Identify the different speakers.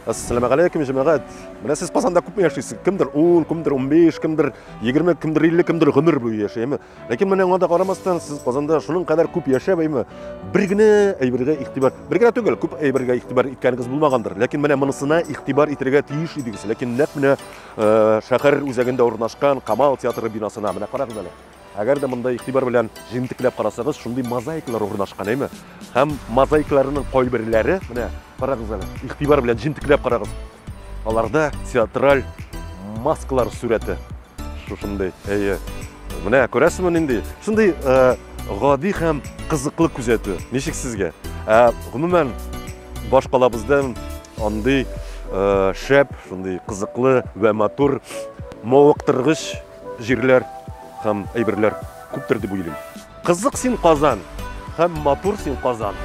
Speaker 1: Әссәламегаләйкүм, җәмәгать. Менә сез Казанда күпме яшисез? Кемдер 10, кемдер 15, кемдер 20, кемдер 50, кемдер гомер буе яши, әйме? Ләкин менә аңа да карамастан, сез Казанда шуның кадәр күп яшәп, әйме? Бер генә әйбергә игътибар, бер генә түгел, күп әйбергә игътибар иткәнегез булмагандыр. Ләкин менә монысына игътибар итәргә тиеш идегез. Ләкин нәкъ менә э, шәһәр үзәгендә урнашкан Камал театры бинасына менә карагыз әле. Әгәр дә монда игътибар белән җентекләп карасагыз, шундый мозаикалар урнашкан, әйме? Һәм мозаикаларның кайберләре, менә карагыз әле, игътибар белән җентекләп карагыз. Аларда театраль маскалар сурәте. Шушындый, әйе. Менә күрәсезме нинди? Шундый э, гади һәм кызыклы күзәтү. Ничек сезгә? Ә, гомумән, башкалабызда андый э, шәп, шундый кызыклы вә матур мавыктыргыч җирләр һәм әйберләр күптер дип уйлыйм. Кызык син Казан һәм матур син Казан.